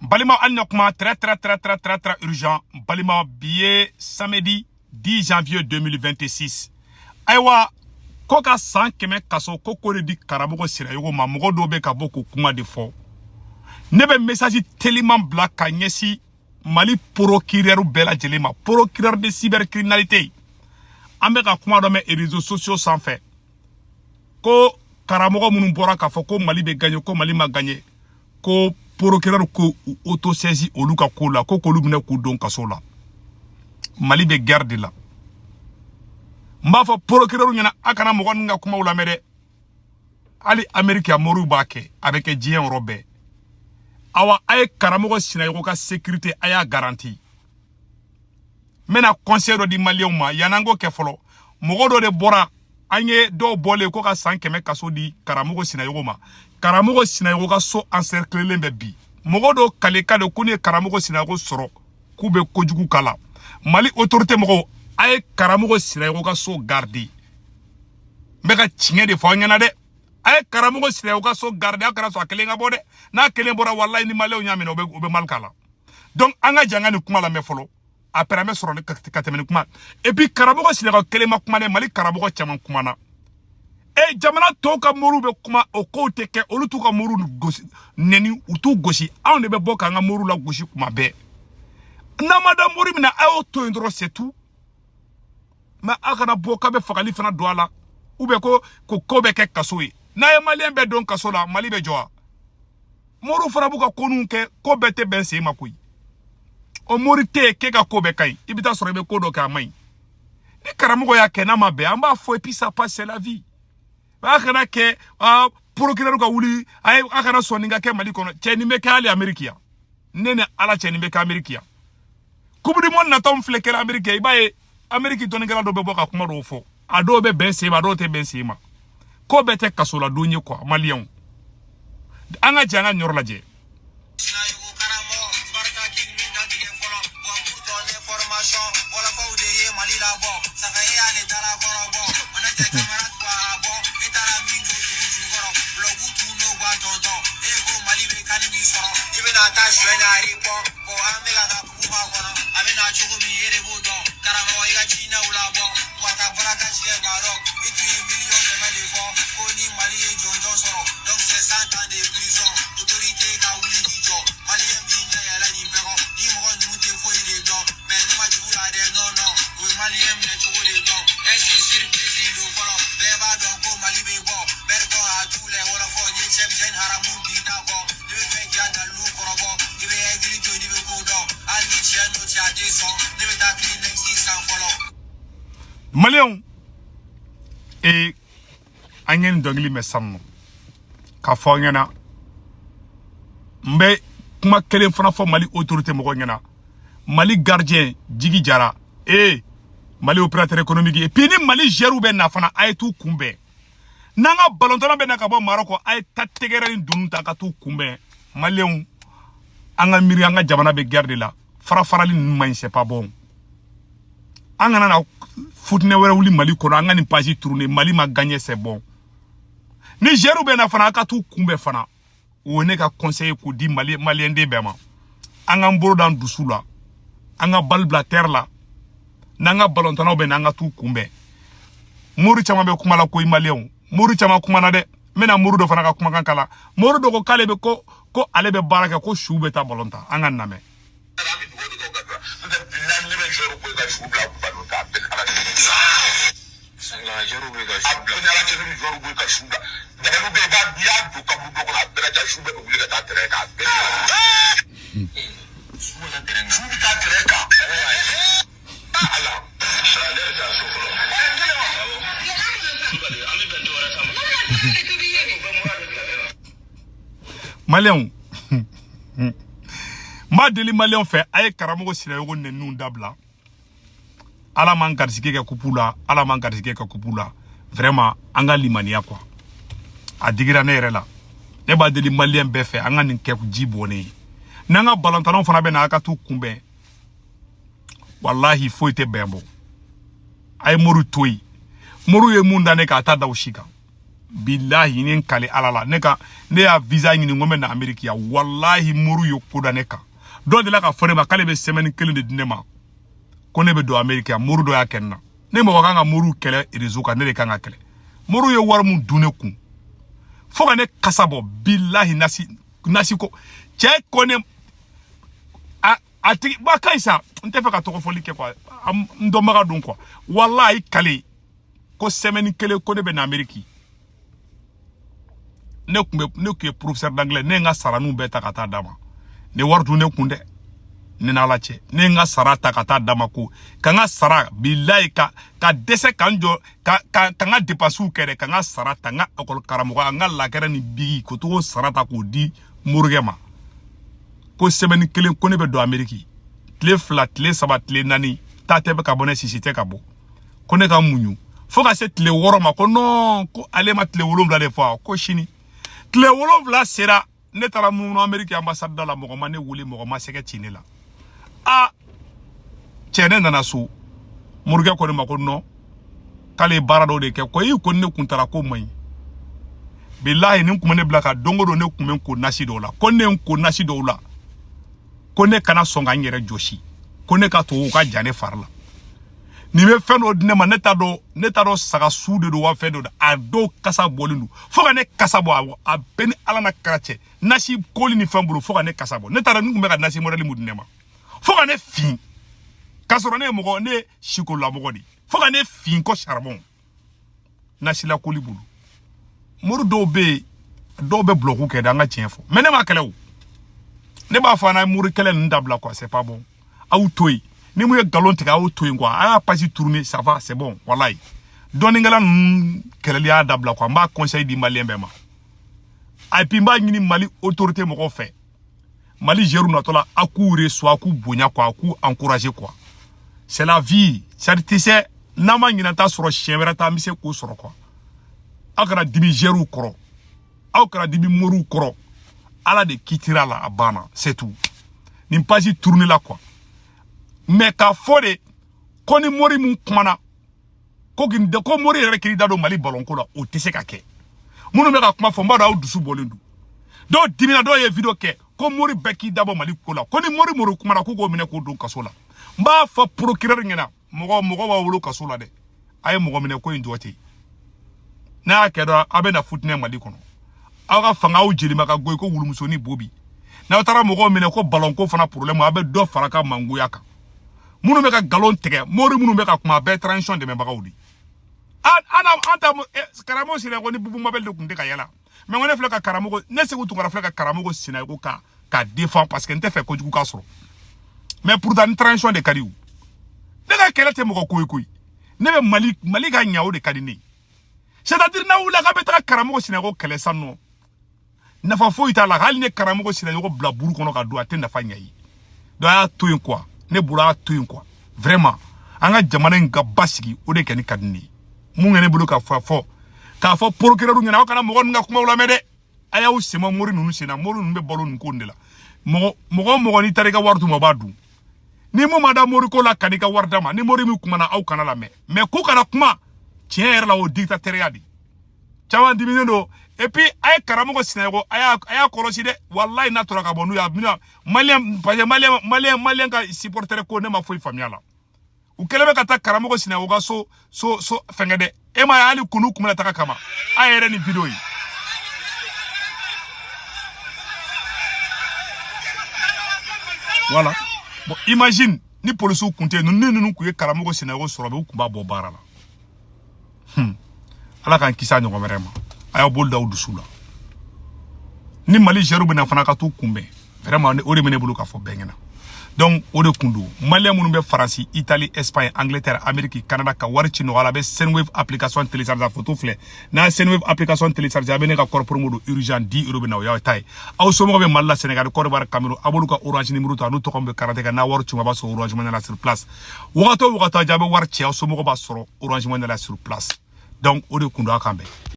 Balima, hali na kuma très très très très très très urgent. Balima, bi ye samedi 10 janvier 2026. Ayiwa, ko ka san 100 kaso ko k'o de di karamɔgɔ Sirayogo ma. Mɔgɔ dɔw bɛ ka bɔ k'o kuma de fɔ. Ne bɛ message teliman bila ka ɲɛsin Mali procureur bɛɛ lajɛlen ma, procureur de cybercriminalité. An bɛ ka kuma dɔ mɛn réseaux sociaux sanfɛ ko karamɔgɔ minnu bɔra k'a fɔ ko Mali bɛ gagner, ko Mali ma gagner, ko procureur ko auto-saisi olu ka ko la, ko k'olu minɛ k'u don kaso la. Mali bɛ guerre de la. N b'a fɔ procureur ɲɛna, a kana mɔgɔ ninnu ka kumaw lamɛn dɛ. Hali Amérique a moriw b'a kɛ, a bɛ kɛ diɲɛ yɔrɔ bɛɛ. Awa, a ye karamɔgɔ Sinayogo ka sécurité, a y'a garanti. N bɛna conseil dɔ di maliyɛnw ma. Yan'an k'o kɛ fɔlɔ, mɔgɔ dɔ de bɔra, an ye dɔw bɔlen ko ka san 100 kaso di karamɔgɔ Sinayogo ma. Karamɔgɔ Sinayogo ka so encerclelen bɛ bi. Mɔgɔ dɔw kale kan de ko ne ye karamɔgɔ Sinayogo sɔrɔ k'u bɛ kojugu k'a la. Mali autorité mɔgɔw, a ye karamɔgɔ Sinayogo ka so garder. N bɛ ka tiɲɛ de fɔ aw ɲɛna dɛ. A ye karamɔgɔ Sinayogo ka so garder, aw kana sɔn a kelen ka bɔ dɛ. N'a kelen bɔra, walayi, ni maliyɛnw y'a minɛ, u bɛ mali k'a la. Donc an ka jɛ an ka nin kuma lamɛn fɔlɔ, après an bɛ sɔrɔ ka tɛmɛ ni kuma. Et puis karamɔgɔ Sinayogo kelen ma kuma dɛ, Mali karamɔgɔ caman kumana. E jamana tɔw ka moriw bɛ kuma, o kow tɛ kɛ. Olu t'u ka moriw gosi nɛni, u t'u gosi. Anw de bɛ bɔ k'an ka moriw la gosi kuma bɛɛ. N'an ma da mori min na, a y'o to yen dɔrɔn, c'est tout. Mais aw kana bɔ k'a bɛ fagali fana don a la, ou bien ko bɛ kɛ kaso ye. N'a ye maliyɛn bɛɛ don kaso la, Mali bɛ jɔ wa? Moriw fana b'u ka ko ninnu kɛ, ko bɛɛ tɛ bɛn sen ma koyi. O mori tɛ yen k'e ka ko bɛɛ ka ɲi. I bɛ taa sɔrɔ i bɛ ko dɔ kɛ, a man ɲi. Ni karamɔgɔ y'a kɛ, n'a ma bɛn, an b'a fɔ, et puis ça passe, c'est la vie. A kana kɛ a procureur ka wuli, a ye a kana sɔn nin ka kɛ Mali kɔnɔ. Cɛ, nin bɛ kɛ hali Amérique yan. Ne ni Ala cɛ, nin bɛ kɛ Amérique yan. Coupe du monde natɔ min filɛ kɛra Amérique, i b'a ye Amérique dɔnnikɛla dɔw bɛ bɔ ka kuma dɔw fɔ. A dɔw bɛ bɛn sen ma, a dɔw tɛ bɛn sen ma. Ko bɛɛ tɛ kaso la don ye quoi. Maliyɛnw, an ka jɛ an ka nin yɔrɔ lajɛ. Sinayogo karamɔgɔ barika king min dantigɛ fɔlɔ wa. Pour ton information, wɔlɔfɔw de ye Mali labɔ saga e y'a ne dala kɔrɔ bɔ. On était camarades quoi, a bɔ e taara min don dugu jukɔrɔ bulɔku tun n'o gwa tɔntɔn. E ko Mali bɛ kani min sɔrɔ, i bɛna taa suɲɛ n'a répond bon. An bɛ ka ka kuma kɔnɔ, a bɛ na cogo min, e de b'o dɔn. Karamɔgɔ, i ka jinɛw labɔ wa ka braquage kɛ Maroc. I tun ye miliyɔn 100 de fɔ ko ni Mali ye jɔnjɔn sɔrɔ, donc c'est 100 ans de prison. Autorité ka wuli k'i jɔ, maliyɛn b'i ɲɛ yɛlɛ nin bɛɛ kɔ. Ni mɔgɔ ninnu tɛ foyi de dɔn, mais ne ma jugu la dɛ, non non. U bɛ maliyɛn minɛ cogo de dɔn. Est ce que surprise don fɔlɔ? Bɛɛ b'a dɔn ko Mali bɛ bɔ mɛrikɔ a t'u lɛ wɔlɔfɔ n ye cɛ jeune haramu b'i ta kɔ. Ne bɛ fɛ k'i ka dalilu kɔrɔbɔ, i bɛ hakili to, n'i bɛ ko dɔn. Hali ni tiɲɛ n'o cɛ, a tɛ sɔn. Ne bɛ taa Kleenex san fɔlɔ. Maliyɛnw, ee, an ye nin dɔnkili mɛn sisan nɔ k'a fɔ aw ɲɛna. N bɛ kuma kelen fana fɔ Mali autorité mɔgɔw ɲɛna. Mali gardien Jigi Jara, ee, Mali opérateur économique. Et puis ni Mali gɛrɛw bɛ na fana, a ye t'u kunbɛn. N'an ka balontanna bɛ na ka bɔ Marɔkɔ, a ye ta tɛgɛrɛ ni dunu ta ka t'u kunbɛn. Maliyɛnw, an ka miiri, an ka jamana bɛ guerre de la. Fara farali ninnu man ɲi, c'est pas bon. An kana na futinɛ wɛrɛ wuli Mali kɔnɔ. An ka nin page tourner. Mali ma gagné, c'est bon. Ni gɛrɛw bɛ na fana, a ka t'u kunbɛn fana. O ye ne ka conseil k'o di Mali maliyɛnden bɛɛ ma. An k'an bolo d'an dusu la, an ka bali bila terre la. N'an ka balontannaw bɛ na, an ka t'u kunbɛn. Mori caman bɛ kuma la ko maliyɛnw, mori caman kumana dɛ. N bɛna mori dɔ fana ka kumakan kala. Mori dɔ ko k'ale bɛ ko ale bɛ baara kɛ, ko su bɛ taa balon ta. An ka lamɛn. An bɛ dugawu de kɛ o ka bila n'o tɛ. Bilahi, ne bɛ joueur bɔ ka su bila ballon ta, a bɛɛ ni Ala cɛ. Joueur bɛ ka A su bɛɛ ni Ala cɛ, ne bɛ joueur bɔ ka su bila. Dabaliw bɛ yen, i b'a n'i y'a don kaburu dɔ kɔnɔ, a bɛɛ lajɛ, su bɛɛ bɛ wuli ka taa terrain kan, a bɛɛ ni Ala cɛ. Su bɛ taa terrain Su kan. bɛ taa terrain kan. Ala. Ne bɛ taa so fɔlɔ. Awɔ. Kulubali, an bɛ bɛn dɔ wɛrɛ kama. U bɛ mura de bila ne la. Maliyɛnw, n b'a deli maliyɛnw fɛ, a ye karamɔgɔ Sinayogo nɛniw dabila. Ala m'an garisɛgɛ kɛ kupu la, Ala m'an garisɛgɛ kɛ kupu la. Vraiment, an ka limaniya quoi. A digira ne yɛrɛ la. Ne b'a deli maliyɛn bɛɛ fɛ, an ka nin kɛ ji bɔnnen ye. N'an ka balontannaw fana bɛ na, a ka t'u kunbɛn. Walahi, foyi tɛ bɛn bɔ. A ye mori to yen. Mori ye mun da ne kan, a t'a da o si kan. Bilahi ni n kale ala la ne ka ne y'a visa ɲini n ko n bɛ na Amérique yan walahi muru ye ko da ne kan dɔ delila ka fɔ ne ma k'ale bɛ semaine kelen de di ne ma ko ne bɛ don Amérique yan muru dɔ y'a kɛ n na ne mɔgɔ kan ka muru kɛlɛ réseau kan ne de kan ka kɛlɛ muru ye wari mun dun ne kun fo ka ne kasa bɔ bilahi nasi nasi ko cɛ ko ne a tigi ba ka ɲi sa n tɛ fɛ ka tɔgɔ fɔli kɛ quoi n dɔnbaga don quoi walahi kale ko semaine kelen ko ne bɛ na Amérique ne kun bɛ ne kun ye professeur d'anglais ne ye n ka saraniw bɛɛ ta ka taa d'a ma ne wari dun ne kun dɛ ne n'ala cɛ ne ye n ka sara ta ka taa d'a ma ko ka n ka sara bilayi ka dɛsɛ ka n jɔ ka n ka dépenses kɛ dɛ ka n ka sara ta n ka école karamɔgɔ n ka lakɛrɛ ni bigi ko togo sara ta k'o di morikɛ ma ko semaine kelen ko ne bɛ don Amérique tile 2 tile 3 tile 4 ta tɛ bɛ ka bɔ ne sisi tɛ ka bɔ ko ne ka muɲu fo ka se tile 6 ma ko non ko ale ma tile 7 de fɔ ko sini tile 7 sera ne taara munumunu Amérique ambassade da la mɔgɔ ma ne wele mɔgɔ ma sɛgɛ ci ne la a cɛ ne nana so morikɛ ko ne ma ko non k'ale ye baara dɔw de kɛ ko i ko ne kun taara ko man ɲi bilahi nin kun bɛ ne bila ka don o don ne kun bɛ n ko nasi dɔw la ko ne ye n ko nasi dɔw la ko ne kana sɔn ka n yɛrɛ jɔsi ko ne ka to o ka ja ne fari la nin bɛ fɛn dɔ di ne ma ne t'a dɔn saga su de don wa fɛn dɔ don a dɔw kasa bɔlen don fo ka ne kasa bɔ a bɛɛ ni ala na kara cɛ nasi koli ni fɛn bolo fo ka ne kasa bɔ ne t'a dɔn n kun bɛ ka nasi mɔdɛli mun di ne ma fo ka ne fin k'a sɔrɔ ne ye mɔgɔ ne ye sikolamɔgɔ de fo ka ne fin ko charbon nasila koli bolo mori dɔw bɛ yen dɔw bɛ bulɔku kɛ dɛ an ka tiɲɛ fɔ mais ne ma kɛlɛ o ne b'a fɔ an ye mori kɛlɛ ninnu dabila quoi c'est pas bon aw to yen ni mun ye nkalon tigɛ aw to yen quoi a y'a page tourner ça va c'est bon walayi dɔnnikɛla ninnu kɛlɛli y'a dabila quoi n b'a conseil di maliyɛn bɛɛ ma et puis n b'a ɲini Mali autorité mɔgɔw fɛ Mali gérou natɔ la a k'u reçoit a k'u bonya quoi a k'u encourager quoi c'est la vie c'est-à-dire tu sais n'an ma ɲinɛ t'a sɔrɔ siɲɛ wɛrɛ ta an bɛ se k'o sɔrɔ quoi aw kana dimi gérou kɔrɔ aw kana dimi moriw kɔrɔ ala de kitira la a banna c'est tout nin page tourner la quoi mais k'a fɔ de ko ni mori mun kumana ko mori yɛrɛ k'i da don Mali ballon ko la o tɛ se ka kɛ minnu bɛ ka kuma fɔ n b'a dɔn aw dusu bɔlen don dɔw dimina dɔw ye vidéo kɛ ko mori bɛɛ k'i dabɔ Mali ko la ko ni mori kumana k'u k'o minɛ k'o don kaso la n b'a fɔ procureur ɲɛna mɔgɔ b'a wolo kaso la dɛ a ye mɔgɔ minɛ ko in jɔ ten n'a y'a kɛ dɔrɔn a bɛ na futinɛ Mali kɔnɔ aw ka fanga aw jelima ka goyi ko wulumusonin bobi n'aw taara mɔgɔw minɛ ko ballon ko fana problème a bɛ dɔ fara ka mangoya kan minnu bɛ ka nkalon tigɛ mori minnu bɛ ka kuma a bɛɛ transition dɛmɛbagaw de an ta karamɔgɔ Sinayoko ni Bubu Mabel de tun tɛ ka yala mais ko ne filɛ ka karamɔgɔ ne Sekou Tounkara filɛ ka karamɔgɔ Sinayoko ka défend parce que n tɛ fɛ kojugu ka sɔrɔ mais pourtant ni transition de ka di o ne ka kɛlɛ tɛ mɔgɔ ko ye koyi ne bɛ Mali ka ɲa o de ka di ne ye c'est-à-dire n'a wulila k'a bɛ taga karamɔgɔ Sinayoko kɛlɛ sisan nɔ nafa foyi t'a la hali ne karamɔgɔ Sinayoko bila buru kɔnɔ ka don a tɛ nafa ɲɛ ye donc a y'a to yen quoi ne bolo a y'a to yen quoi vraiment an ka jamana in ka basigi o de kɔni ka di ne ye mun kɛ ne bolo ka fɔ k'a fɔ procureur ɲɛna aw kana mɔgɔ ninnu ka kumaw lamɛn dɛ a y'aw senma mori ninnu senna mori ninnu bɛ balo nin ko in de la mɔgɔ n'i taara i ka wari d'u ma o b'a dun ni mun ma da mori ko la ka n'i ka wari d'a ma ni mori min kumana aw kana lamɛn mais k'u kana kuma tiɲɛ yɛrɛ la o dictateur de caman diminen don et puis a ye karamɔgɔ Sinayoko a y'a kɔlɔsi dɛ walayi n'a tora ka bɔ n'u ye a bɛna maliyɛn parce que maliyɛn ka supporter ko ne ma foyi faamuya la u kɛlen bɛ ka taa karamɔgɔ Sinayoko ka so fɛnkɛ dɛ e ma ye hali kunu kun bɛna taga kama a yɛrɛ ni vidéo ye voilà bon imagine ni policiers kun tɛ yen ni ninnu kun ye karamɔgɔ Sinayoko sɔrɔ u kun b'a bɔ baara la ala k'an kisi a ɲɔgɔn wɛrɛ ma a y'aw bolo da aw dusu la ni Mali gérou bɛna fana ka t'u kunbɛn vraiment o de bɛ ne bolo k'a fɔ bɛɛ ɲɛna donc o de kun don maliyɛn minnu bɛ Faransi Italie Espagne Angleterre Amérique Canada ka wari ci nɔgɔya la a bɛ Sendwave application télécharger a photo filɛ n'a ye Sendwave application télécharger a bɛ ne ka code promo don urgent 10 euros bɛ na o y'aw ta ye aw somɔgɔw bɛ Mali la Sénégal Côte d'Ivoire Cameroun a b'olu ka Orange numéro ta n'u tɔgɔ bɛ carte kan n'a wari ci ma a b'a sɔrɔ Orange Money la sur place wagati o wagati a bɛ wari ci aw somɔgɔw b'a sɔrɔ Orange Money la sur place donc o de kun don a kan bɛn.